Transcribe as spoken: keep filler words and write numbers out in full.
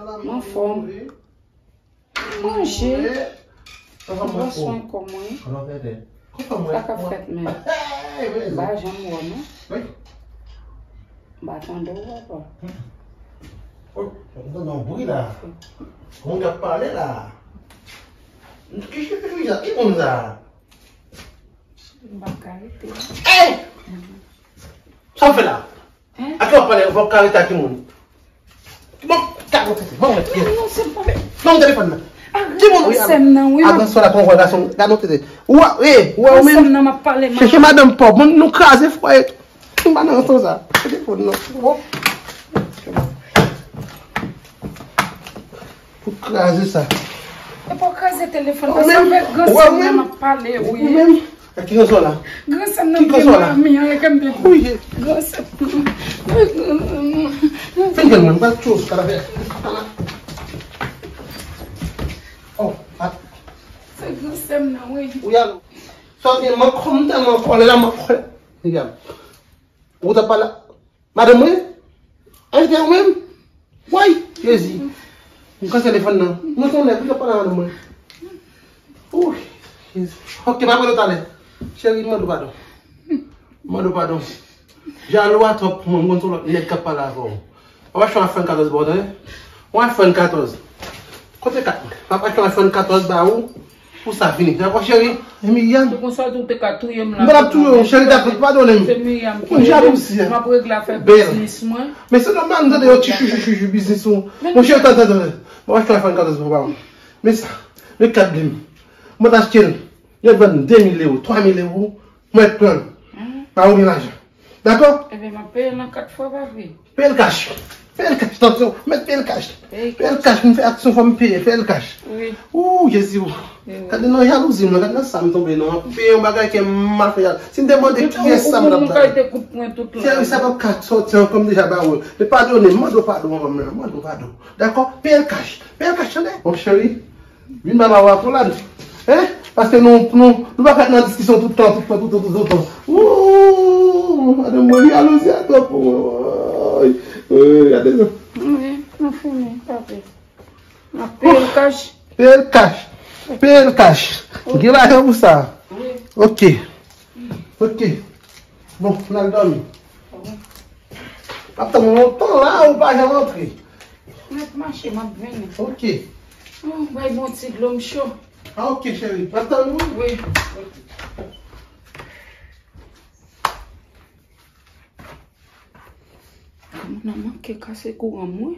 Anfòm. Manje. Pran swen kò mwen. Sa k ap fèt menm? M pa janm wè w non. M pa tande w papa. Oh, m tande yon bri la. Moun k ap pale la. Ki chèf Louisa? Ki moun sa? M pa ka rete. Hey! Sa w fè la? Hein? Ak w ap pale, fò w ka rete ak moun. Bon, gade yon tete, bon, mèt. Non, non, se pa. Non, telefòn nan. Ki moun? Wi, sèm nan, wi. Avan sò la, pran gason, gade yon tete. Ou a, eh, ou a, ou menm. Sèm nan, m ap pale, man. Chèche madanm pòv, moun nou kraze fwaye. M pa nan ranson sa. Telefòn nan. Bon. Pou kraze sa. E pa w kraze telefòn nan, sa fè gran sèm nan m ap pale, wi. Ou menm? Ak ki gran sèm la? Gran sèm nan byen mami an, e ke m te di. Gran sèm nan. Fin fè l mwen, m pral tchou, kalavè. Oh, a. Se gran sèm nan, wi. Wi, alo. Sa w gen, man, kòm tèlman kòlè la, man, kòlè. Gade. Ou t ap pale. Madanm mwen? Arete ou menm? Woy, Jezi. M kanse telefòn nan. Non, se yon nèg, li t ap pale a madanm mwen. Ouh, Jezi. Ok, m ap rele w talè. Cheri, m mande w padon. M mande w padon. Jalou a twòp pou mwen, m konn se yon lòt nèg k ap pale avè w. W ap achte yon iPhone katòz ba w, tande? Yon iPhone katòz. Kote kat mwen? M ap achte yon iPhone katòz ba ou. Pou sa fini. Dakò, cheri? Emilian. Se konsa tou te ka touye m la. M pa t ap touye w, cheri, dakò, padone m. Se Miriam ki rele m. M ap regle afè biznis mwen. Men se nòmal, m tande yon ti chouchou chouchou biznis ou. Mon cheri, tann, tann, tann. Mwen achte yon iPhone katòz pou papa m. Men sa, men kat li m. Mwen t achte l. Yo vann de mil ewo, twa mil ewo. Mwen pran l. Pa ou gen lajan. Dakò? Ebyen, m ap peye l an kat fwa, papi. Peye l kach. Peye l kach, tansyon. Mèt peye l kach. Peye l kach, m fè aksyon, fò m peye. Peye l kach. Wi. Ooh, Jezi, ooh. Gade nan jalouzi m nan, gade nan sa m tonbe non. M ap peye yon bagay ke m mal fè. Si m te mande kiyès sa m t ap bay. Cheri, sa p ap ka sòti ankò, m deja ba ou. Men padone m, mande w padon, manman, mande w padon. Dakò? Peye l kach. Peye l kach, tande? Bon, cheri. Vin ba m akonpanye. Hein? Paske nou, nou, nou pa ka nan diskisyon tout tan, tout tan, tout tan, tout tan, tout tan. Ooh, madanm mwen, jalouzi a twòp pou mwen. Woy, woy, gade sa. Wi, nou fini, papi. M ap peye l kach. Peye l kach. Peye l kach. Gen lajan pou sa. Wi. Ok. Ok. Bon, n al dòmi. M ap tann ou lontan la, ou pa janm antre. M ap mache, m ap vini. Ok. Oh, bay bon ti dlo, m cho. Ah, ok, cheri. M ap tann ou. Wi. Moun nan manke kase kouran m, wi.